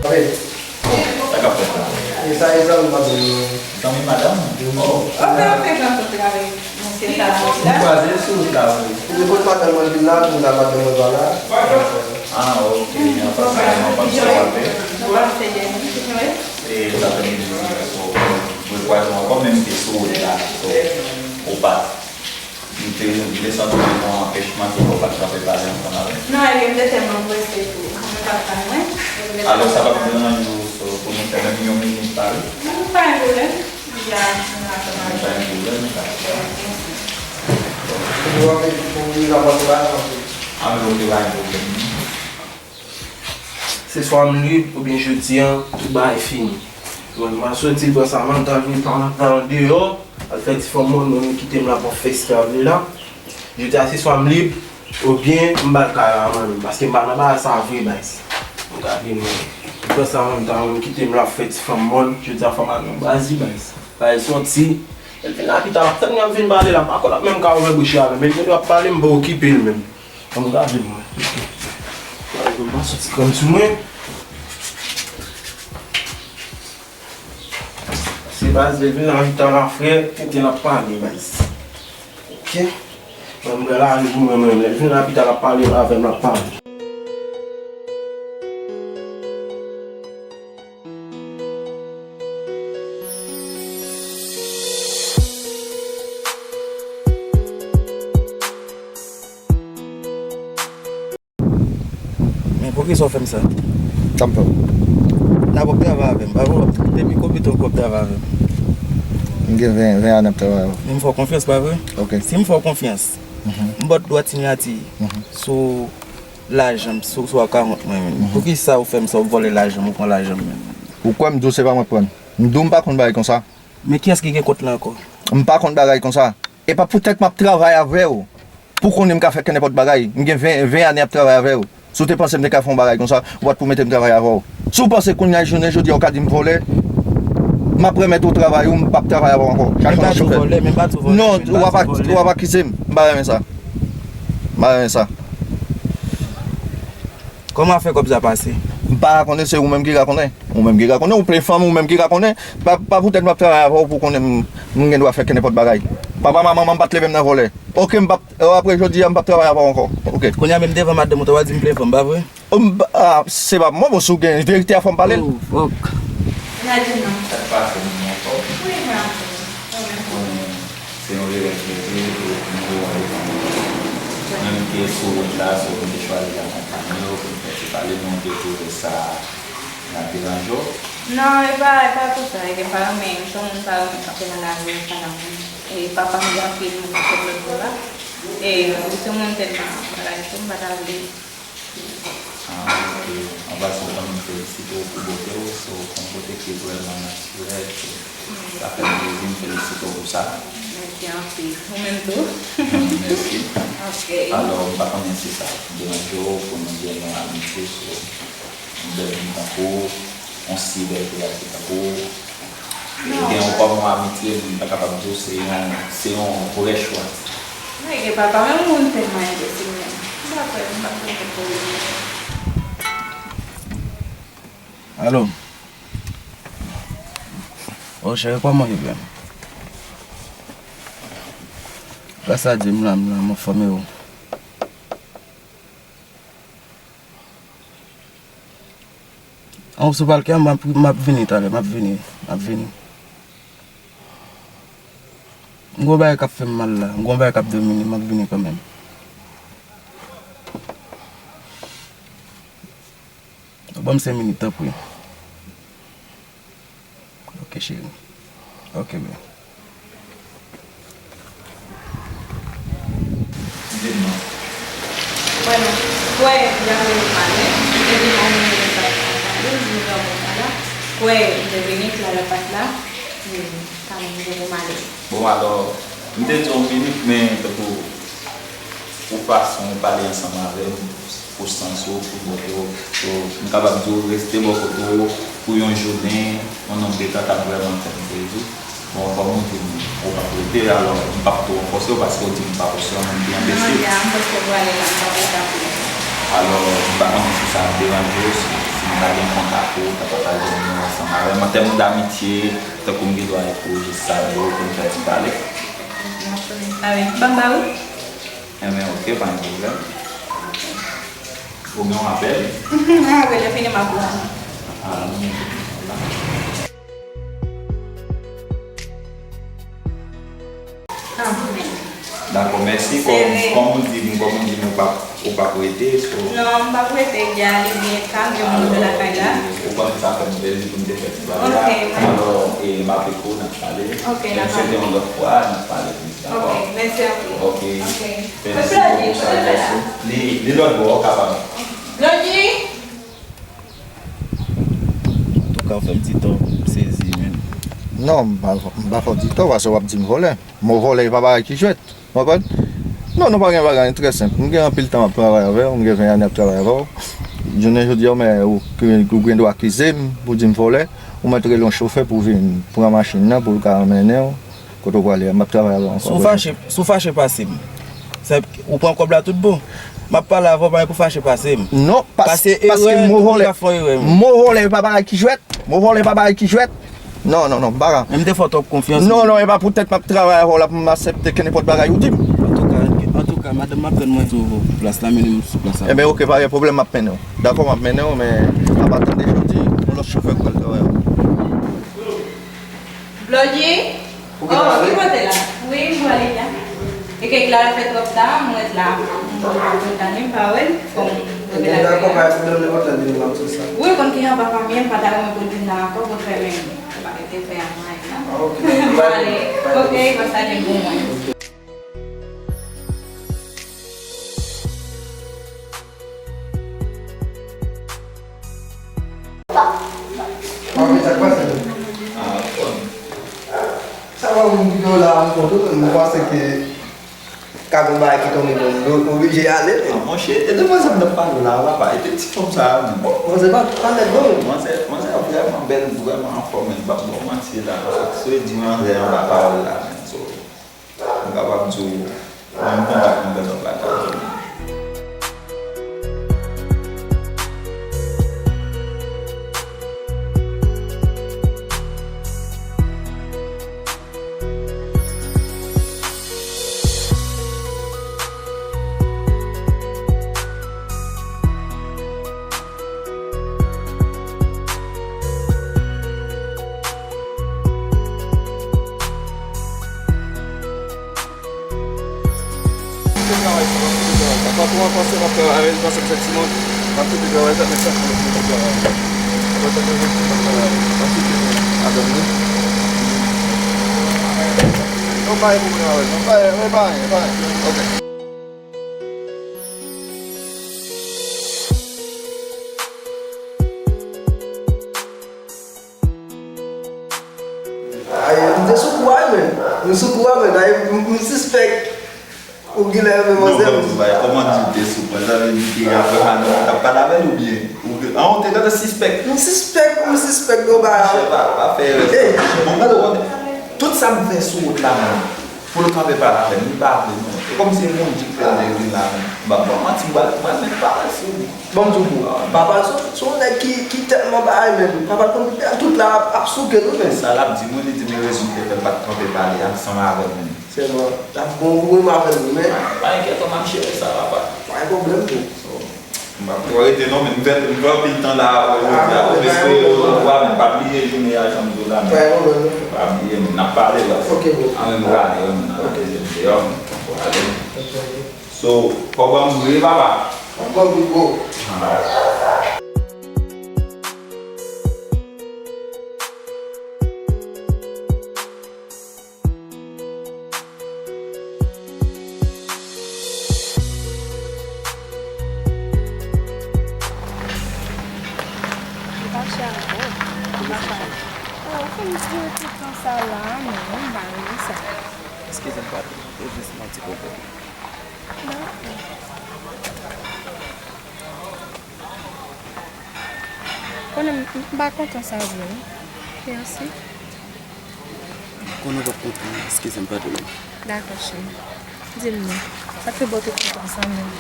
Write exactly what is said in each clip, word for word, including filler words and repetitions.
Sa k ap fèt la? E sa e zanmi madanm mwen. Zanmi madanm? Oh. Ok, ok, m ap fè travay. Misye sa la. M kwaze l sou wout la, wi. Li pot madanm mwen vin la, pou la madanm mwen pa la. Ah, ok. An pase, an pase, w ap fè. Nou pa fè dènye, wi. E sa fè midi, so, mwen kwaze w ankò, men m te sou wout la, so, ou pa. M te, m te santi m gen yon anpèchman ki fè w pa t ka prepare ansanm avè m. Non, e m te tèlman prese tou. Mwen pa t bay mwen. Alò, sa p ap deranje w, so, pou nou fè menm yon minit pale? Non, pa gen pwoblèm. M ap fè ansanm avè w. Pa gen pwoblèm, dakò. Mèsi. Ou ap pou li la pase la, ok. Ah, men ok, pa gen pwoblèm. Se swa m lib oubyen jodi a, tout bagay fini. Bon, m a soti pran Samantha vin pran andeyò, al fè ti fanm mòn, mwen menm kite m la pou fè sa m vle la. Jodi a se swa m lib oubyen m ba l kay a mwen menm, paske m pa nan bagay sa vre, baz. M ka vin pran Samantha, mwen kite m la fè ti fanm mòn, jodi a fò m al nan Brazil, baz. Baz soti, e l vin la pita, l ap tann mwen vin pale la, m pa kwè l ap menm ka ouvè bouch li avè m, e l vin ap pale, m pa okipe l menm. Ann gade mwen. Gade mwen pa soti krann sou mwen. Se baz lè vin la pita la frè, tenten l ap pale baz. Ok. Mwen mwen la li pou mwen mwen lè vin la pita l ap pale avè m l ap pale. Men poukisa w fè m sa? Sa m fè w? N ap ap travay avè m, pa vre? Depi konbyen tan w ap travay avè m? M gen ven, ven ane ap travay avè w. Men m fè w konfyans, pa vre? Ok. Si m fè w konfyans, m ba w dwa sinyati sou lajan m, sou, sou akawont mwen menm. Poukisa w fè m sa, w vòlè lajan m, w pran lajan m menm? Ou kwè m di w se pa mwen k pran l? M di w m pa konn bagay konsa. Men kiyès ki gen kont la ankò? M pa konn bagay konsa. E pa poutèt m ap travay avè w pou konnen m ka fè kenenpòt bagay. M gen ven, ven ane ap travay avè w. Si w te panse m te ka fè yon bagay konsa, ou pa t pou mete m travay avè w. Si w panse kounye a jounen jodi a ou ka di m vòlè, m ap remèt ou travay ou, m p ap travay avè w ankò. Chache yon chofè. Non, w ap, w ap akize m. M pa renmen sa. M pa renmen sa. Kòman afè kòb sa pase? M pa konnen, se ou menm ki ka konnen. Ou menm ki ka konnen, ou plen fanm, ou menm ki ka konnen. Pa, pa poutèt m ap travay avè w pou konnen m, m gen dwa fè kenenpòt bagay. Papa m ak manman m pa t leve m nan vòlè. Ok, m p ap, apre jodi a, m p ap travay avè w ankò. Ok. Kounye a menm devan madanm ou, w a di m plen fanm, pa vre? M, ah, se pa mwen, bon, si w gen verite a, fò m pale l. Oh, fuck. Sa k pase, moun ankò? Wi, mwen ankò. Konnen se yon erè ki fèt, e nou wè devan nou. Menm ke sou wout la, se ou ki te chwazi akonpaye w, pou n fè ti pale, nou te twouve sa nan deranje w. Non, e pa, e pa pou sa, e ke m pa renmen, m se yon moun m pa renmen kanpe nan lari, m pa nan moun. E papa m gen anpil moun ki sot lòt bò la. E, m se yon moun tèlman bagay tou, m pa ta vle. Ah, ok. An pasan, m felisite w pou bote w, se yon bote ki vrèman natirèl, ke sa fè m plezi, m felisite w pou sa. Mèsi anpil. Ou menm tou. Mèsi. Ok. Alò, m pa konnen si sa ap deranje w pou nou gen yon amitye, so, m bezwen tankou w, yon si bèl kreyati tankou w. Gen yon kòm yon amitye, m ta kapab di w se yon, se yon vrè chwa. Wi, gen papa, men moun tèlman enbesil menm. M pa kwè, m pa kwè ke pou li. Alo. Oh, cheri, kòman ou ye, frè m? Gras a Dye, m la, m la, m anfòm, e ou? An, sou pral kè m, m ap, m ap vini talè, m ap vini, m ap vini. M gon bagay k ap fè m mal la, m gon bagay k ap domine m, m ap vini kanmenm. Ban m senk minit, tanpri. Ok, cheri. Ok, byen. Di m non. Kwè, kwè, y ap rele pale. Depi mwen menm, mwen pa t konprann, m vin nan moman la. Kwè, m te vini, Clara pa t la. Hmm, pa menm, m te pou m ale. Bon, alò, m te di w minit, men tankou ou fason ou pale ansanm avè m, pou sans ou, pou bote w, so, m kapab di w reste bò kote w pou yon jounen, yon nonb de tan k ap vrèman fè m plezi. Bon, kòm ou di m ou p ap rete, alò, m p ap twò fòse w, paske w di m pa posib, yon moun ki anbesil. Jodi a, m poko prale la, m pa prale. Alò, m pa konnen si sa ap deranje w, si, si m ta gen kontak ou, ta pataje nimewo ansanm avè m. An tèm damitye, tankou m gen dwa ekri w jis sa, nou konn fè ti pale. N ap konnen. Pale. Ban m ba ou. Enben, oke, pa gen pwoblèm. Ou gen yon apèl? Apre lè fini, m ap ba ou. Ah, non. Dakò, mèsi. Kòm, kòm ou di m, kòm ou di m, ou p ap, ou p ap rete, so. Non, m p ap rete, Guy, li byen ka, m gen moun nan lakay la. Ou konn sa fè m plezi pou m te fè ti bagay la. Ok. Alò, e, m ap ekri w, n ap pale. Ok, n ap pale. M swete yon lòt fwa, n ap pale plis, dakò? Ok, mèsi anpil. Ok. Ok. Mèsi pou sa, mèsi. Li, li lòt bò, w kapab. Blondie! Antouka, w fè m ti tò, m sezi, menm. Non, m pa, m pa fè w ti tò, paske w ap di m vòlè. Mo vòlè, e pa bagay ki jwèt. Ou konprann? Non, nou pa gen bagay, trè senp. M gen anpil tan m ap travay avè w, m gen ven ane ap travay avè w. Jounen jodi a, w mè, ou, ou gen dwa akize m pou di m vòlè, ou mèt rele yon chofè pou vin pran machin nan, pou l ka mennen w kote w prale a. M ap travay avè w ankò. Si w fache, si w fache pase m, se, ou pran kòb la tout bon. M ap pale avè w, pa pou fache pase m. Non, pas-, paske mo vòlè, mo vòlè pa bagay ki jwèt. Mo vòlè pa bagay ki jwèt. Non, non, non, m pa ka. Men m te fè w twòp konfyans. Non, non, e pa poutèt m ap travay avè w la pou m aksepte kenenpòt bagay ou di m. Antouka, antouka, madanm m ap tann mwen sou plas la, mennen m sou plas la. Enben, oke, pa gen pwoblèm, m ap mennen w. Dakò, m ap mennen w, men apa tande jodi, yon lòt chofè k pral travay avè w. Blondie? Ou gen afè? Oh, ki kote la? Wi, m prale la. E ke Clara fè twòp ta, m ret la. M pa kontan, m pa wè l. Fò m rele. Dakò, pa gen pwoblèm, nenpòt lè vini, m ap di w sa. Wi, konn ki anba fanmi an, m pa ta renmen pou l vin la ankò, kontrè, men m pa rete fè anyen la. Ah, ok. M prale. Ok, konsa gen pou mwen. Papi, sa k pase menm? Ah, bon. Sa pa moun ki gen la m kontou, men mwen panse ke ka gen bagay ki tonbe, men nou oblije ale, men. Ah, monchè, e de manzè m t ap pale w la, papa, e de ti fanm sa a menm. Bon, manzè pa, pa nèg non, men. Manzè, manzè vrèman bèl, vrèman anfòm, men m p ap ba w manti la. Sa w di manzè anba pawòl la, men. So, m kapab di w, mwen m kontan pou m fè sa w pataje. Patwon an panse m ap travay avè l, li panse m se timoun. M ap kite travay sa, men sa pou l kite travay. Mwen tankou yon timoun m ap travay avè l. M ap kite madanm li. Non, pa gen pwoblèm avè l, non. Pa gen, pa gen, pa gen. Ok. Ay, m te sou kou a, men. M sou kou a, men. Ay, m, m sispèk ou genlè renmen manzè. Non, kòman di w te sou kou a? Sa vle di ke apre sa, nou t ap pale avè l oubyen? Ou te, an, ou te gentan sispèk? M sispèk, m sispèk, non, ba. Monchè, pa, pa fè erè sa. Bon, gade, w konnen, tout sa m fè sou wout la, menm. Pou l kanpe pale avè m, li pa vle non. E kòmsi e Bondye ki fè l te vin la menm. M p ap ba w manti, m pral, m pral menm pale sou li. Ban m di w pou ou, papa l se, se yon nèg ki, ki tèlman bagay menm. Papa l konn tout la ap, ap souke l wi menm. Sa l ap di m wi, li di m e rezon ki fè l pa t kanpe pale ansanm avè m menm. Sèlman, l ap bon pou mwen avè l wi, men. Pa enkyète w, m ap jere sa, papa. Pa gen pwoblèm, bro. So, M p ap twò rete non, men m fè, m fè anpil tan la jodi a, m espere w, w a, men pa bliye jounen an, jan m di w la, men pa bliye, men n ap pale, bro. Ok, bro. A, men m prale, wi, men n ap pale, m deyò, men fò ale. Ok, ok. So, fò w ban m wi, papa. Ban m wi, bro. Ah. Ou pa chè ankò. Ou pa chè. Oh, ou konn dire tout tan sa la, non, m pa renmen sa. Eskize m, patwon. Se jis yon ti pwoblèm. Dakò. Konnen m, m pa kontan sa vre, wi. Mèsi. Konnen w p ap kontan, eskize m, padone m. Dakò, cheri. Di m non. Sa k fè bò te kontan sa menm?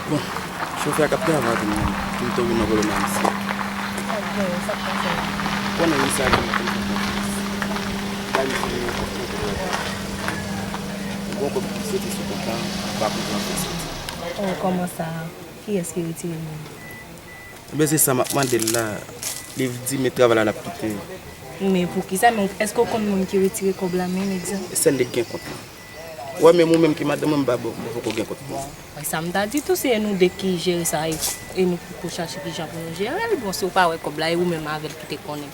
Bon, chofè a k ap travay avè m nan, ki m tonbe nan vòlè nan misye. Sa k gen, sa k pase? Konnen misye a gen mwen konn fè konfyans. Bay misye yon kòb nan kòb la. Yon kòb ki soti sou kont la, m pa konn jan fè soti. Oh, kòman sa? Kiyès ki retire l menm? Ebyen, se sa m ap mande l la. Li di men travay la l ap kite. Men poukisa? Men èske w konn moun ki retire kòb la menm, egzanp? Sèl nèg gen kont lan. Wè, menm ou menm ki madanm mwen, m pa bon, mwen poko gen kont mwen. Bon, sa m ta di tou, se nou de ki jere sa e, e nou poko chache kijan pou nou jere l. Bon, si w pa wè kòb la, e ou menm avè l ki te konnen.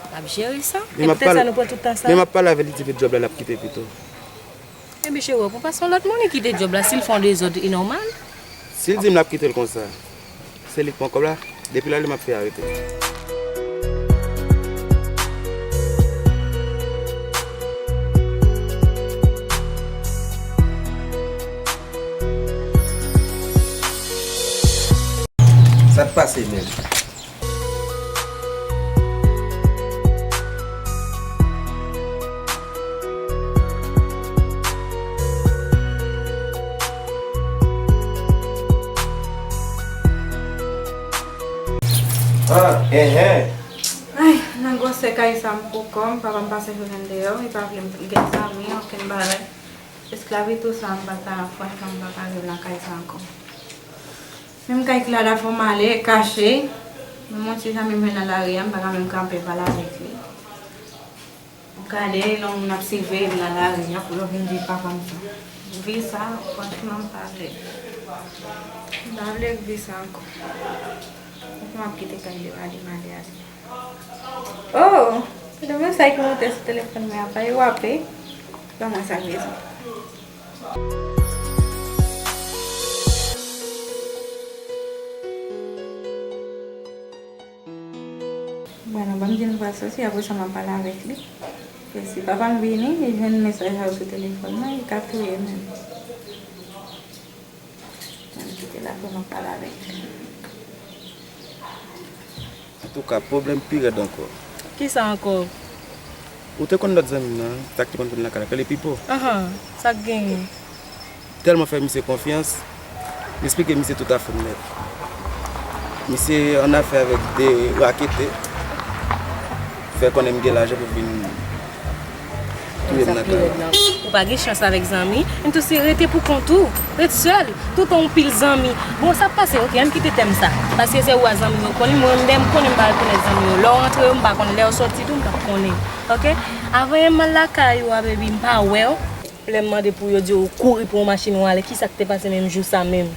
N ap jere sa. E poutèt sa nou pran tout tan sa. Men m ap pale avè l, li di li djòb la, l ap kite pito. Ebyen, cheri, w ap pase yon lòt moun, li kite djòb la, si l fè yon dezòd, e nòmal. Si l di m l ap kite l konsa, se li k pran kòb la. Depi l ale, m ap fè arete. Sa k pase menm? Ah, enhen. Ay, nan gwosè kay sa m poko, papa m pase jounen deyò, li pa vle m gen zanmi, okenn bagay. Esklav e tou sa, m pa ka, franchman, m pa ka viv nan kay sa ankò. Menm kay Klada fò m ale, kache. Menm yon ti zanmi m jwenn nan lari a, m pa ka menm kanpe pale avèk li. Ou gade, lè yon moun ap siveye m nan lari a, pou yo vin di papa m sa. Vi sa, franchman, m pa vle. M pa vle vi sa ankò. Franchman, m ap kite kay li ale, m ale, ale. Oh! Se de mesaj ki monte sou telefòn mwen an, pa yo ape. Ban mwen sa k bezwen. Bon, non, ban m di l m pral soti, apre sa m ap pale avèk li. Paske si papa m vini, li jwenn mesaj sa yo sou telefòn mwen, li ka touye m menm. Mwen kite l apre m ap pale avèk li. Antouka, pwoblèm pi rèd ankò. Kisa ankò? Ou te konn lòt zanmi m nan, sa k te konn vin lakay la, k rele Pipo? Ahan, sa k genyen? Tèlman fè misye konfyans, m esplike misye tout afè m nèt. Misye annafè avèk de raketè, fè konnen m gen lajan pou vin touye m nan kay la. Ou pa gen chans avèk zanmi. Menm tou se rete pou kont ou. Ret sèl. Toutan yon pil zanmi. Bon, sa p pase, oke, ann kite tèm sa. Paske se ou a zanmi yo konnen. Mwen menm, dèyè m konnen m pa rekonèt zanmi yo. Lè w antre yo, m pa konn. Lè w soti tou, m p ap konnen. Oke? Avan m al lakay ou a, baby, m pa wè w. Lè m mande pou yo di w kouri pou yon machin ou ale, kisa k te pase menm jou sa menm?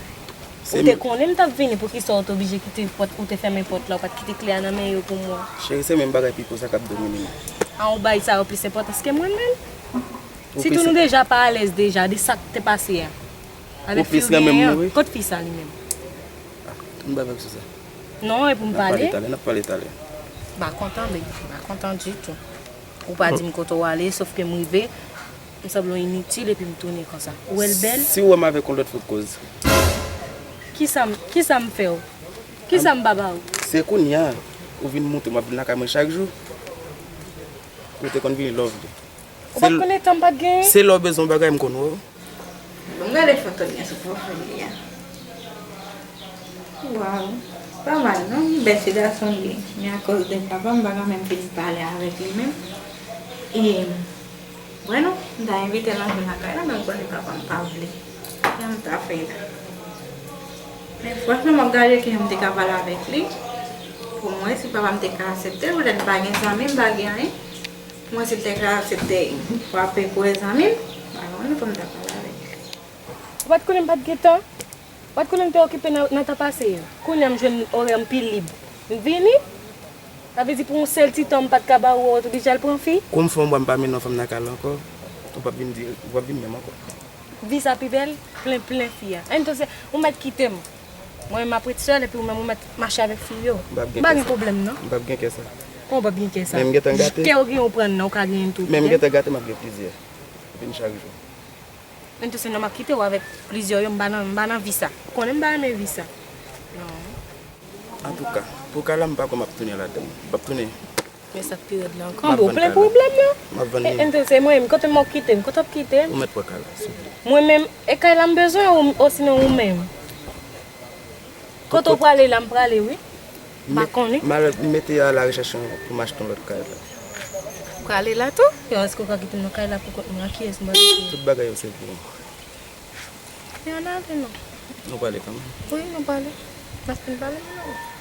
Ou te konnen m t ap vini, poukisa w te oblije kite pòt, ou te fèmen pòt la, ou pa t kite kle a nan men yo pou mwen? Cheri, se menm bagay Pipo sa k ap domine m. A, ou bay sa yo plis enpòtans ke mwen menm? Sitou nou deja pa alèz deja de sa k te pase a. Avèk fi w genyen an. Kot fi sa li menm? Ah, m pa vle sou sa. Non, e pou m pale. N ap pale talè, n ap pale talè. M pa kontan, baby, m pa kontan ditou. Ou pa di m kote w ale, sòf ke m rive, m sanble yon initil epi m tounen konsa. Ou wè l bèl? Si w wè m avèk yon lòt fi, koz. Kisa m, kisa m fè w? Kisa m pa ba ou? Se kounye a, ou vin montre m ap vin lakay mwen chak jou. Ou te konn vini lè w vle. Ou pa t konn eta m pa t genyen? Se lè w bezwen yon bagay, m konn wè w. Bon, gade foto l gen sou pwofil li a. Waw, pa mal non, li bèl ti gason li ye. Men akoz de papa m, m pa ka menm vin pale avèk li menm. E, wè non, m ta envite l antre lakay la, men m konnen papa m pa vle. Jan m ta fè la. Men franchman, m ap gade kijan m te ka pale avèk li. Pou m wè si papa m te ka aksepte l, poutèt m pa gen zanmi, m pa gen anyen. Mwen, si l te ka aksepte frape pou zanmi m, pa konnen pou m ta pale avèk li. Ou pa t konnen m pa t gen tan? Ou pa t konnen m te okipe nan, nan tan pase yo? Kounye a m jwenn orè m pi lib. M vini? Sa vle di pou yon sèl ti tan m pa t ka ba ou, ou oblije al pran fi? Kou m fè yon bwa m pa mennen yon fanm nan kay la ankò, ou p ap vin di, ou p ap vin menm ankò. Vi sa pi bèl, plen, plen fi a. Ann tou se, ou mèt kite m. Mwen menm m ap ret sèl epi ou menm ou mèt mache avèk fi yo. M pa gen pwoblèm non. M p ap gen kè sa. Kòman w p ap gen kè sa? Men m gentan gate. Kè w gen ou pran nan, ou ka genyen tou. Men m gentan gate, m ap gen plizyè. Vin chak jou. Men tou se non, m ap kite w avèk plizyè yo, m pa nan, m pa nan vi sa. Ou konnen m pa renmen vi sa. Non. Antouka, pou kay la m pa kwè m ap tounen ladan l. M p ap tounen. Men sa k pi rèd la ankò. Bon, plen pwoblèm nan. M ap vann li. Entel, se mwen menm. Kote m ap kite m? Kote w ap kite m? Ou mèt pran kay la, silvouplè. Mwen menm, e kay la m bezwen ou, osinon ou menm? Kote w prale la, m prale, wi. M pa konnen. M al mete a la rechèch pou m achte yon lòt kay la. Prale la tou? Yo, èske w ka kite m nan kay la pou kont mwen? Ak kiyès m pral rete? Tout bagay yo se pou ou. Men ann ale non. Nou prale kanmenm. Wi, nou prale. N ap fin pale, men non.